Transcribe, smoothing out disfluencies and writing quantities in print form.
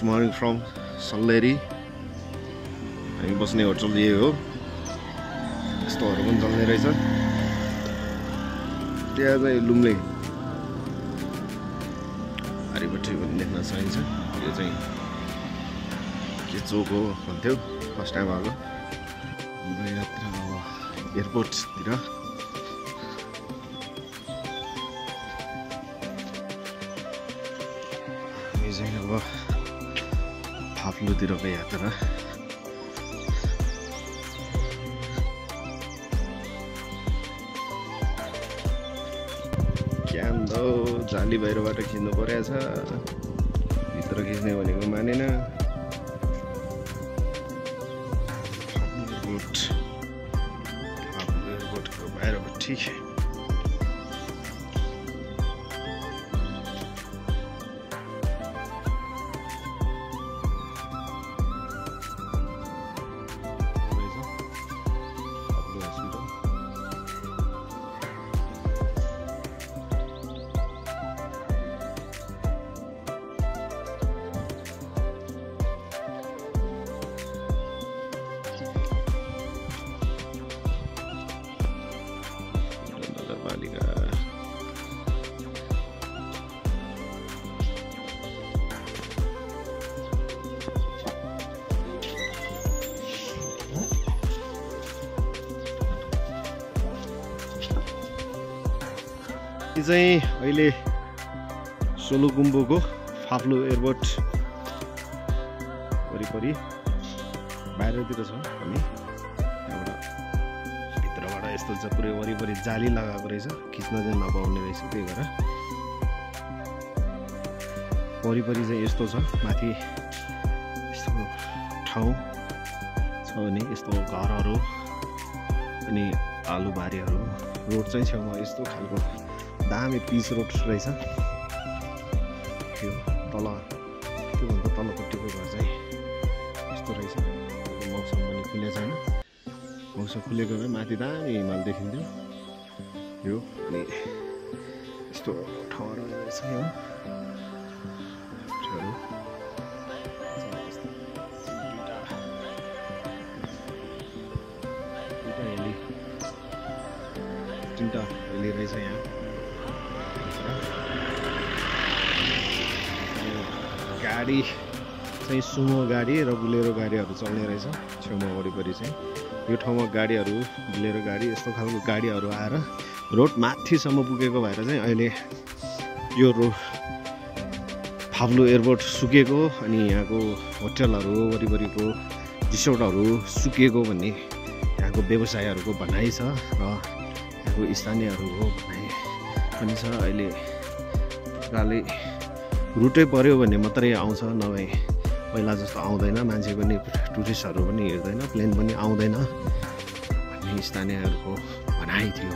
Morning from Salleri. हामी बस्ने hotel यही हो। यस्तोहरू पनि चल्ने रहेछ। त्यहाँ चाहिँ लुम्लेङ हरिपट्टि पनि देख्न सकिन्छ। यो चाहिँ के चोक हो भन्थ्यो फर्स्ट टाइम आएको। यतातिर अब एयरपोर्टतिर हामी चाहिँ अब फाफ्लुतिरको यात्रा। क्यान्दो जाली बाहिरबाट खिच्नु परेछ, भित्र खिच्ने भनेको मानेन। एयरपोर्टको बाहिरपट्टि चाहिँ अहिले सोलुखुम्बुको फाफ्लु एयरपोर्ट वरिपरि बाहिरतिर छ। हामी त्यहाँबाट भित्रबाट यस्तो चाहिँ पुरै वरिपरि जाली लगाएको रहेछ, खिच्न चाहिँ नपाउने रहेछ। त्यही भएर वरिपरि चाहिँ यस्तो छ। माथि यस्तो ठाउँ छ भने यस्तो घरहरू अनि आलुबारीहरू, रोड चाहिँ छेउमा यस्तो खालको दामी पिच रोड रहेछ। त्यो त्योभन्दा तलपट्टिको घर चाहिँ यस्तो रहेछ। मौसम पनि खुलेको छैन। मौसम खुलेको भए माथि दामी हिमाल देखिन्थ्यो। यो अनि यस्तो ठाउँहरू रहेछ। यो तिनवटा हेली रहेछ यहाँ। गाडी चाहिँ सुमो गाडी र बुलेरो गाडीहरू चल्ने रहेछ छेउमा वरिपरि चाहिँ। यो ठाउँमा गाडीहरू, बुलेरो गाडी यस्तो खालको गाडीहरू आएर रोड माथिसम्म पुगेको भएर चाहिँ अहिले यो फाफ्लु एयरपोर्ट सुकेको अनि यहाँको होटलहरू वरिपरिको रिसोर्टहरू सुकेको भन्ने यहाँको व्यवसायहरूको भनाइ छ र यहाँको स्थानीयहरूको भनाइ पनि छ। अहिले पुराले रुटै पऱ्यो भने मात्रै आउँछ, नभए पहिला जस्तो आउँदैन। मान्छे पनि टुरिस्टहरू पनि हिँड्दैन, प्लेन पनि आउँदैन भन्ने स्थानीयहरूको भनाइ थियो।